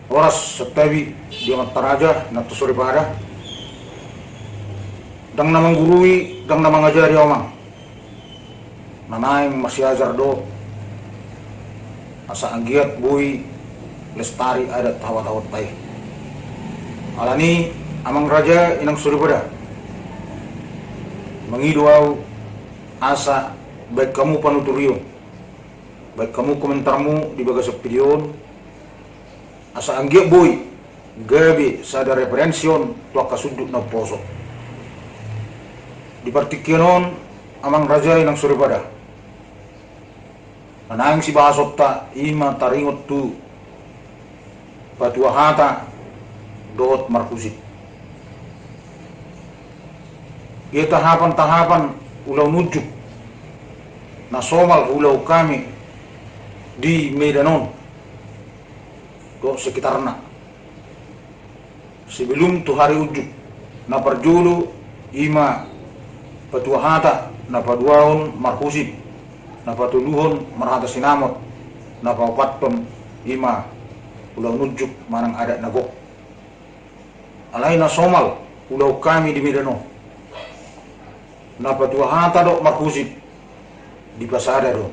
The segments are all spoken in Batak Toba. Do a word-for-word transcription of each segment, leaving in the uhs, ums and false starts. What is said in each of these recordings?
Horas santabi di amanta raja, inanta soripada. Ndang na manggurui, ndang na mangajari ahu amang. Na naeng marsiajar do, asa anggiat boi lestari adat hawat-hawat ta i. Alani amang raja, inang soripada, mangido ahu asa baen hamu panuturion, baen hamu komentarmu di bagasan video on, asa anggiat boi gabe sada referensi on tu angka sundut na umposo. Di partingkian on, amang raja, inang soripada, na naeng sibahasonta i ma taringot tu patua hata dohot marhusip. Ia tahapan-tahapan ulaon unjuk na somal huulahon hami di Medan on dohot sekitarna. Sebelum tu hari unjuk, na parjolo i ma patua hata, na paduahon marhusip, na patoluhon marhata sinamot, na paopathon i ma ulaon unjuk manang adat na gok. Alai na somal huulahon hami di Medan on, na patua hata dohot marhusip dipasada do.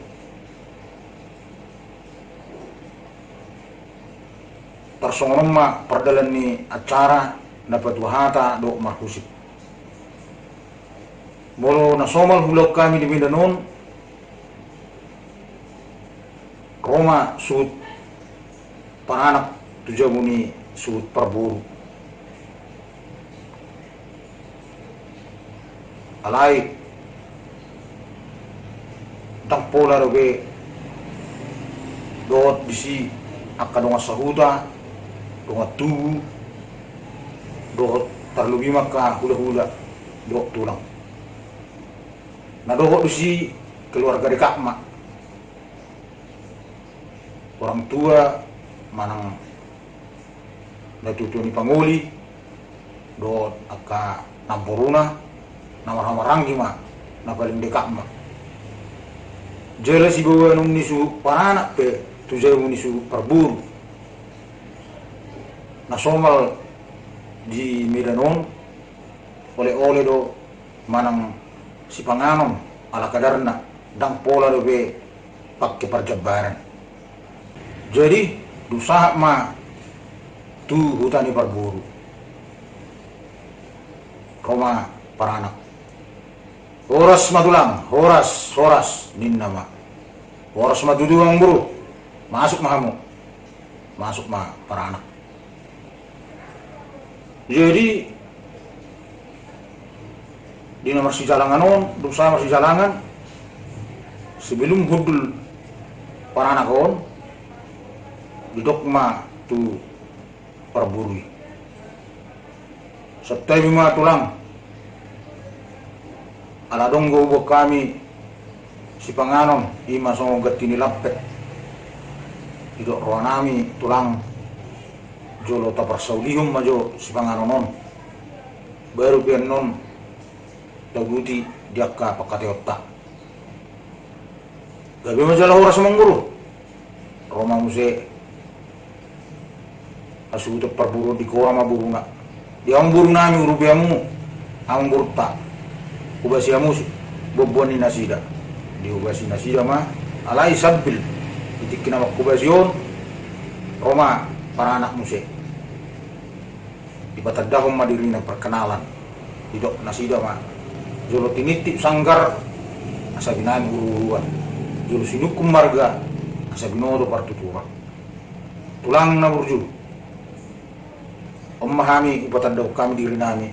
Tarsongon on ma pardalan ni acara na patua hata dohot marhusip. Molo na somal huulahon hami di Medan on, ro ma suhut paranak tu jabu ni suhut parboru. Alai ndang pola dope dohot disi angka dongan sahuta, dongan tubu, dohot tarlobi ma angka hulahula dohot tulang. Na dohot disi keluarga dekat ma, orang tua manang natuatua ni pangoli dohot angka namboruna, na marhahamaranggi ma, na paling dekat ma. Jala sibawanon ni suhut paranak pe tu jabu ni suhut parboru. Na somal di Medan on, oleh-oleh do manang sipanganon ala kadarna, ndang pola dope pangke parjambaran. Jadi dung sahat ma tu huta ni parboru, ro ma paranak. Horas ma tulang, horas, horas, ninna ma. Horas ma tutu amangboru, masuk ma hamu. Masuk ma paranak. Jadi di na marsijalangan on, dung sahat marsijalangan, sebelum hundul paranak on, didok ma tu parboru i, santabi ma tulang, ala adong do huboan hami sipanganon, i ma songon ganti ni lampet. Didok rohanami tulang, jolo taparsaulihon ma jo sipanganon on, baru pe annon tauduti di angka pangkataionta. Gabe ma jala horas amangboru. Ro ma muse hasuhuton parboru on, dihora ma boruna. Di amangborunami, urupi hamu amangborunta, hobasi hamu boanboan ni nasida. Dihobasi nasida ma. Alai sambil di tingki na manghobasi on, ro ma paranak muse. Dipatandahon ma dirina, perkenalan. Didok nasida ma, jolo tinitip sanggar asa binahen uruuruan, jolo sinungkun marga asa binoto partuturan. Tulang na burju, on ma hami, hupatandahon hami dirinami.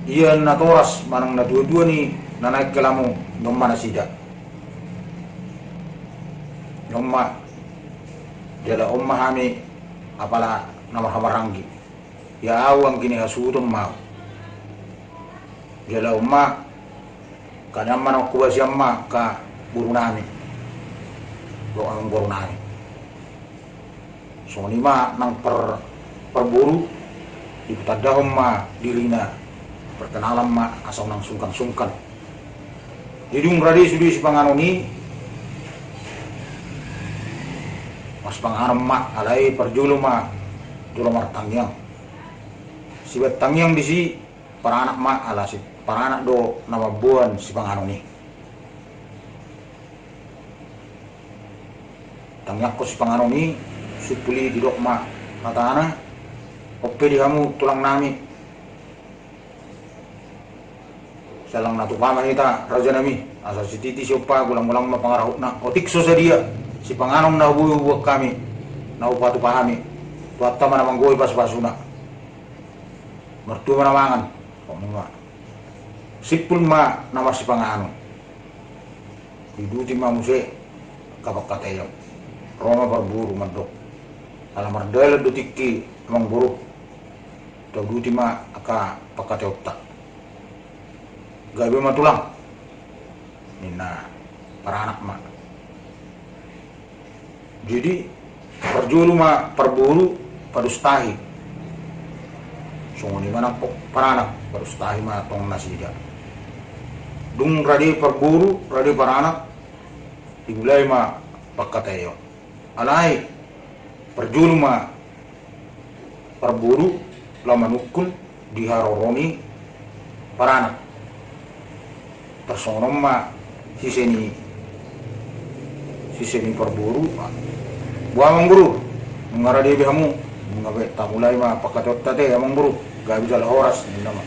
Ia natoras manang natuatua ni na naeng helamu, on ma nasida. On ma, jala on ma hami apala na marhahamaranggi. Ia ahu anggi ni hasuhuton ma ahu. Jala on ma, kanian ma na manghobasi an ma angka borunami dohot amangborunami. Songon i ma nang par, parboru, dipatandahon ma dirina, perkenalan ma asa unang sungkan-sungkan. Jadi dung rade sude sipanganon i, Marsipanganon ma, alai parjolo ma jolo martangiang. Sibahen tangiang disi paranak ma, ala si paranak do na mamboan sipanganon i. Tangiangkon sipanganon i, simpul i didok ma hatana, on pe di hamu tulang nami. Sai lang na tupa ma hita raja nami, asa sititi siompa, golang-golang ma pangarahutna. Otik so sadia sipanganon na boi huboan hami, na hupatupa hami, Tuhanta ma na manggohi pasu-pasuna. Martua ma na mangan. Simpul ma na marsipanganon. Diuduti ma muse angka pangkataion. Ro ma parboru mandok, ala mardalan do tingki, amangboru. Tauduti ma angka pangkataionta. Gabe ma tulang, ninna paranak ma. Jadi parjolo ma parboru padustahi. Songon i ma nang paranak, padustahi ma tong nasida. Dung rade parboru, rade paranak, dimulai ma pangkataion. Alai parjolo ma parboru laho manungkun di haroro ni paranak. Tarsongon on ma sise ni, sise ni parboru. Boha amangboru, nunga rade be hamu? Nunga be. Tamulai ma pangkataionta ate amangboru, gabe jala horas, ninna ma.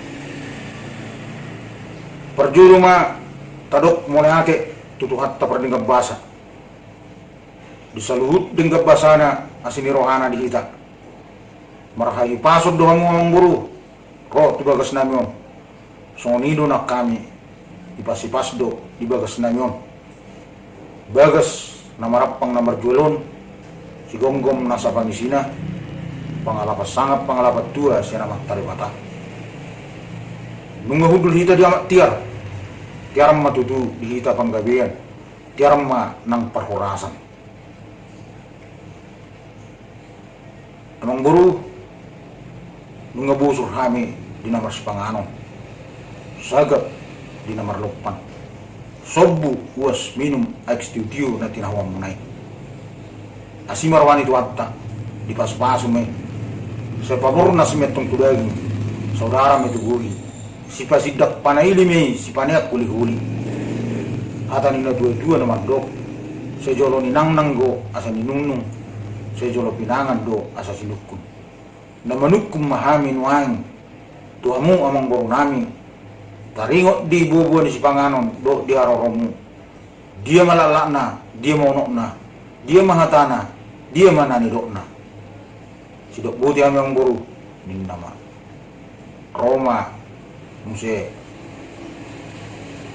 Parjolo ma tadok mauliate tu Tuhanta pardenggan basa di saluhut denggan basana asi ni rohana di hita. Marhahipason do hamu amangboru ro tu bagas nami on. Songon i do nang hami, hipas-hipas do di bagas nami on. Bagas na marampang na marjual on, sigomgom nasa pangisina, pangalapan sangap pangalapan tua sian Amanta Debata. Nunga hundul hita di amak tiar, tiar ma tutu di hita panggabean, tiar ma nang parhorasan. Amangboru, nunga bosur hami di na marsipanganon, sagap di na marlompan, sombu uas minum aek sitio-tio na tinahuanmuna i. Asi ma roha ni Tuhanta, dipasu-pasu ma i. Sai pabornas ma i antong tu daging, saudara ma i tu gohi. Sipasindak panaili ma i, sipaneang holi-holi. Hata ni na tua-tua na mandok, sai jolo ninangnang do asa ninungnung, sai jolo pinangan do asa sinungkun. Na manungkun ma hami nuaeng tu hamu amangboru nami, taringot di boa-boa ni sipanganon dohot di haroromu. Dia ma laklakna, dia ma unokna, dia ma hatana, dia ma na nidokna. Sidok boti hami amangboru, ninna ma. Ro ma muse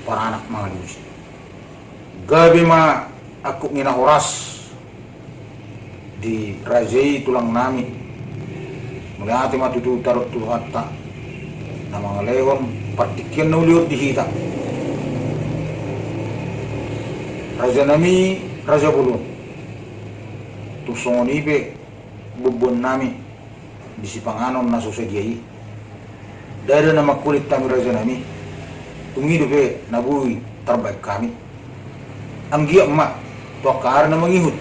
paranak mangalusi. Gabe ma angkup ni na horas di raja i tulang nami. Mauliate ma tutu tadok tu Tuhanta na mangalehon partingkian na uli on di hita. Raja nami, raja bolon. Tung songon i pe boan-boan nami di sipanganon na so sadia i. Ndada na mangkulit hami raja nami. Tung i dope na boi tarbaen hami. Anggiat ma tu angka ari na mangihut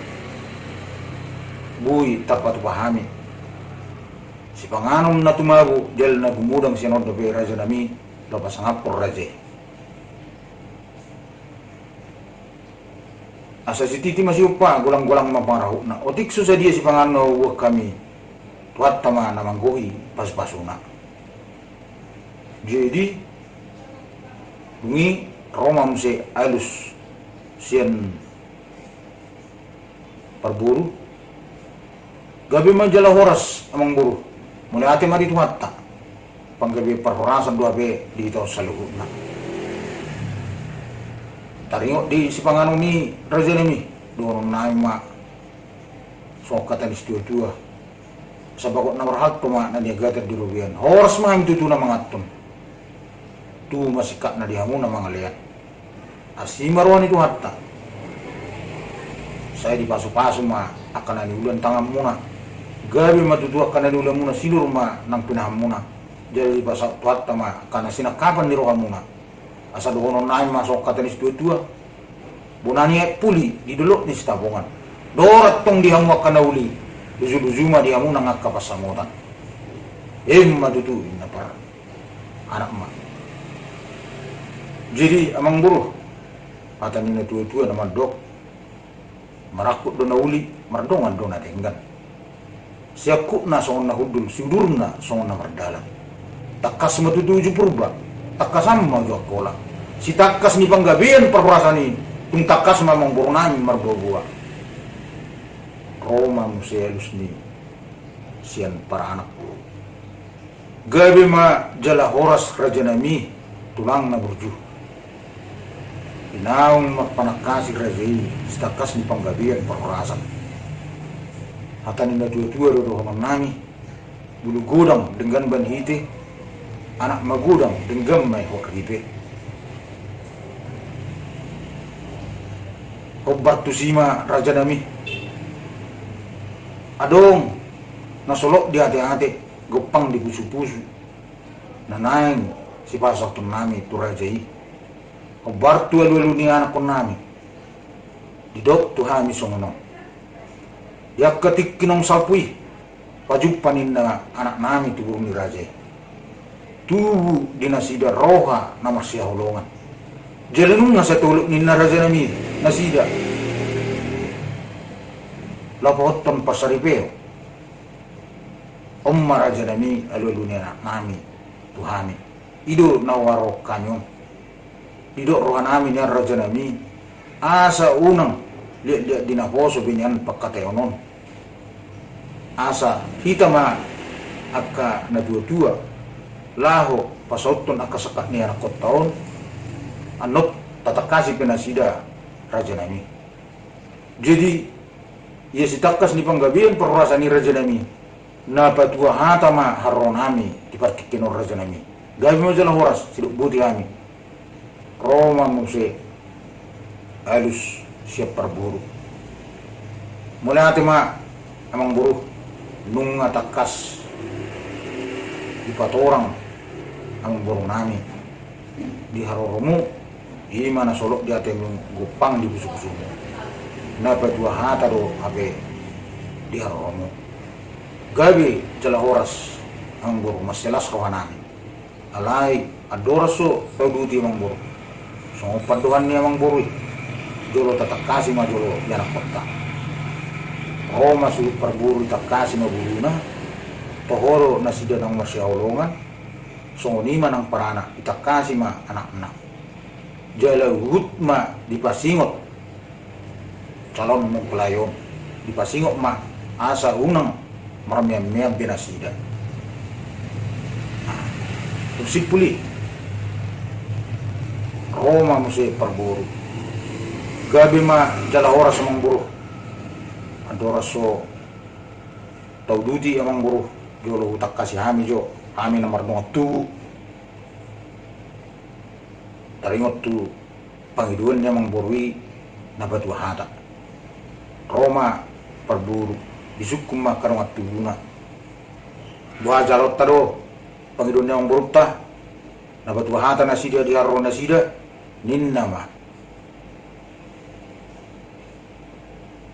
boi tarpatupa hami sipanganon na tumabo jala na gumodang sian on dope raja nami, laho pasangaphon raja i. Asa sititi ma siompa, golang-golang ma pangarahutna. Otik so sadia sipanganon na huboan hami, Tuhanta ma na manggohi pasu-pasuna. Jadi dung i ro ma muse alus sian parboru. Gabe ma jala horas amangboru. Mauliate ma di Tuhanta. Panggabean parhorasan do hape di hita on saluhutna. Taringot di sipanganon i raja nami, dohonon nami ma songon hata ni situa-tua. Sabagot na marhalto ma na niagatan di robean. Horas ma hami tutu na manganhon. Tubu ma singkatna di hamu na mangalean. Asi ma roha ni Tuhanta. Sai dipasu-pasu ma angka na niulan tanganmuna. Gabe ma tutu angka na niulanmuna sinur ma nang pinahanmuna. Jala dipasaut Tuhanta ma angka na sinangkapan ni rohamuna. Asa dohonon nami ma songon hata ni situa-tua. Bona ni aek puli di dolok ni Sitapongan. Dorat tong di hamu angka na uli, luju-luju ma di hamu nang angka pansamotan. Emma tutu, inna par anak ma. Jadi amangboru, hata ni na tua-tua na mandok, marangkup do na uli, mardongan do na denggan. Siangkupna songon na hundul, siudurna songon na mardalan. Tangkas ma tutu uju Purba, tangkasan ma uju Angkola. Sitangkas ni panggabean parhorasan i, tung tangkas ma amangboru nami marboa-boa. Ro ma muse alus ni sian paranak. Gabe ma jala horas raja nami, tulang na burju. Di naung marpanangkasi raja i, sitangkas ni panggabean parhorasan. Hata ni na tua-tua do dohonon nami, bulu godang denggan ban hite, anak magodang denggan ma i hot ripe. Hombar tusi ma raja nami. Adong na solot di ate-ate, gompang di pusu-pusu, na naeng sipasahaton nami tu raja i. Hombar tu alu-alu ni anakkon nami. Didok tu hami songon on. Di angka tingki naung salpu i, pajumpa ninna anak nami tu boru ni raja i. Tubu di nasida roha na marsihaholongan. Jala nunga satolop ninna raja nami nasida. Laho pahothon parsaripeon. On ma raja nami alu-alu ni anak nami tu hami. I do na huharoro hami on. Didok roha nami nian raja nami, asa unang liat-liat di naposo be nian pangkataion on. Asa hita ma angka na tua-tua laho pasauthon angka sangkap ni anakkonta on, annon tatangkasi pe nasida raja nami. Jadi ia sitangkas ni panggabean parhorasan i raja nami, na patua hata ma haroro nami di partingkian on raja nami. Gabe ma jala horas, sidok boti hami. Ro ma muse alus sian parboru. Mauliate ma amangboru, nunga tangkas dipatorang amangboru nami di haroromu, i ma na solot di atemu, gompang di pusu-pusumu. Na patua hata do hape di haroromu. Gabe jala horas amangboru, mansai las roha nami. Alai andorang so tauduti amangboru, songon pandohan ni amangboru i, jolo tatangkasi ma jolo ianakkonta. Ro ma suhut parboru, itangkasi ma boruna. Toho do nasida naung marsihaholongan. Songon i ma nang paranak, itangkasi ma anakna. Jala huhut ma dipasingot calon mempelai on, dipasingot ma asa unang marmeam-meam be nasida. Tung simpul i. Ro ma muse parboru. Gabe ma jala horas amangboru. Andorang so tauduti amangboru, jolo hutangkasi hami jo, hami na mardongan tubu. Taringot tu pangidoan ni amangboru i na patua hata. Ro ma parboru, disungkun ma angka dongan tubuna. Boha jalonta do pangidoan ni amangborunta? Na patua hata nasida di haroro nasida, ninna ma.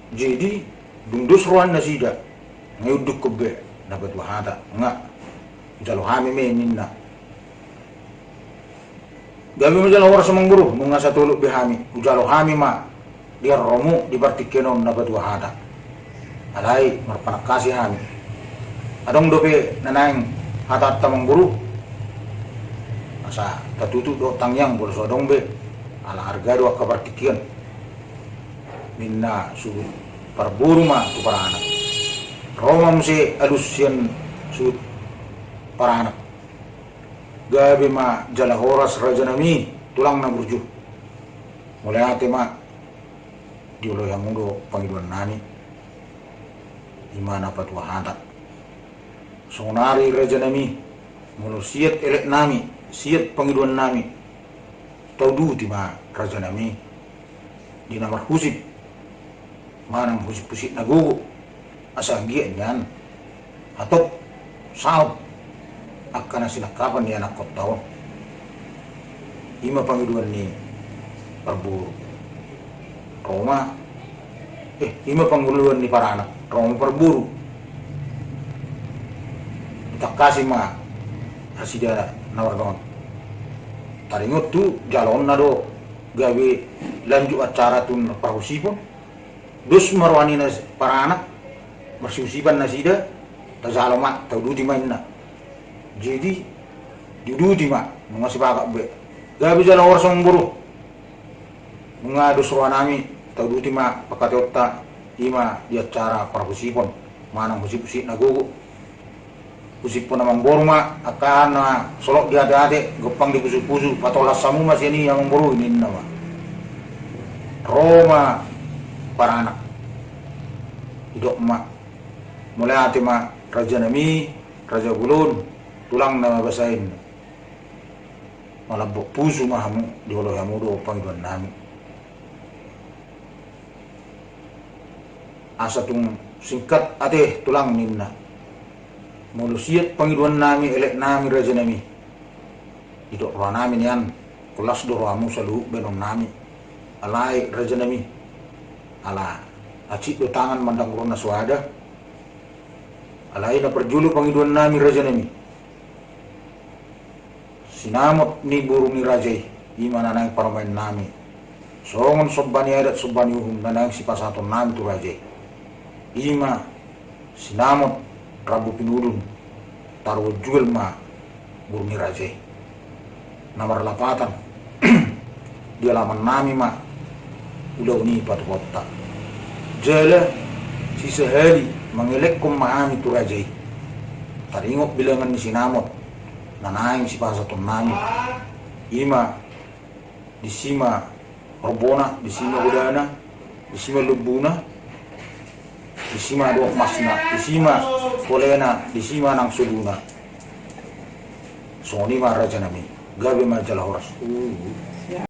Jadi dung dos roha nasida, nga iundukkon be na patua hata, nga hujalo hami ma i ninna. Gabe ma jala horas amangboru, nunga satolop be hami, hujalo hami ma di haroromu di partingkian on na patua hata. Alai marpanangkasi hami. Adong dope na naeng hatanta amangboru, asa tatutup dohot tangiang, molo so adong be, ala arga do angka partingkian. Ninna suhut parboru ma tu paranak. Ro ma muse alus sian suhut paranak. Gabe ma jala horas raja nami, tulang na burju. Mauliate ma, dioloi hamu do pangidoan nami. I ma na patua hata. Songonari raja nami, molo siat elek nami, siat pangidoan nami, tauduti ma raja nami di na marhusip manang husip-husip na gogo, asa anggiat nian hatop saut angka na sinangkapan ni anakkonta on. I ma pangidoan ni parboru. Ro ma Eh, ima pangoluan ni paranak ro ma parboru. Tangkasi ma nasida na mardongan. Taringot tu jaloonna do gabe lanjut acara tu parhusipon. Dos ma roha ni paranak, marsihusipan nasida, tajalo ma, tauduti ma inna. Jadi diuduti ma, nunga sipakat be. Gabe jala horas amangboru. Nunga dos rohanami, tauduti ma pangkataionta, ima di acara parhusipon manang husip-husip na gogo. Husipon amangboru ma angka na solot di ate-ate, gompang di pusu-pusu, patolhas hamu ma sian i amangboru, ninna ma. Ro ma paranak, didok ma, mauliate ma rajanami, raja bolon, tulang na masa i. Malambok pusu ma hamu, dioloi hamu do pangidoannami. Asa tung singkat ate tulang, ninna. Molo siat pangidoannami eleknami rajanami, didok rohanami nian, horas do rohamu saluhut bahenonnami. Alai rajanami, ala hansit do tangan mandang roha na so ada. Alai na parjolo pangidoannami rajanami, sinamot ni boru ni raja i, ima na naeng parumaennami. Songon somba ni adat somba ni uhum na naeng sipasahatonnami tu raja i, ima sinamot rambu pinudun, taruhon jual ma boru ni raja i. Na marlapatan di alamannami ma ulaon i patupaonta. Jala sisahali mangelekhon ma hami tu raja i. Taringot bilangan ni sinamot na naeng sipasahatonnami, ima disi ma horbona, disi ma godana, disi ma lombuna, disi ma dohot masna, disi ma polena, disi ma nang soluna. Songon i ma rajanami, gabe ma jala horas.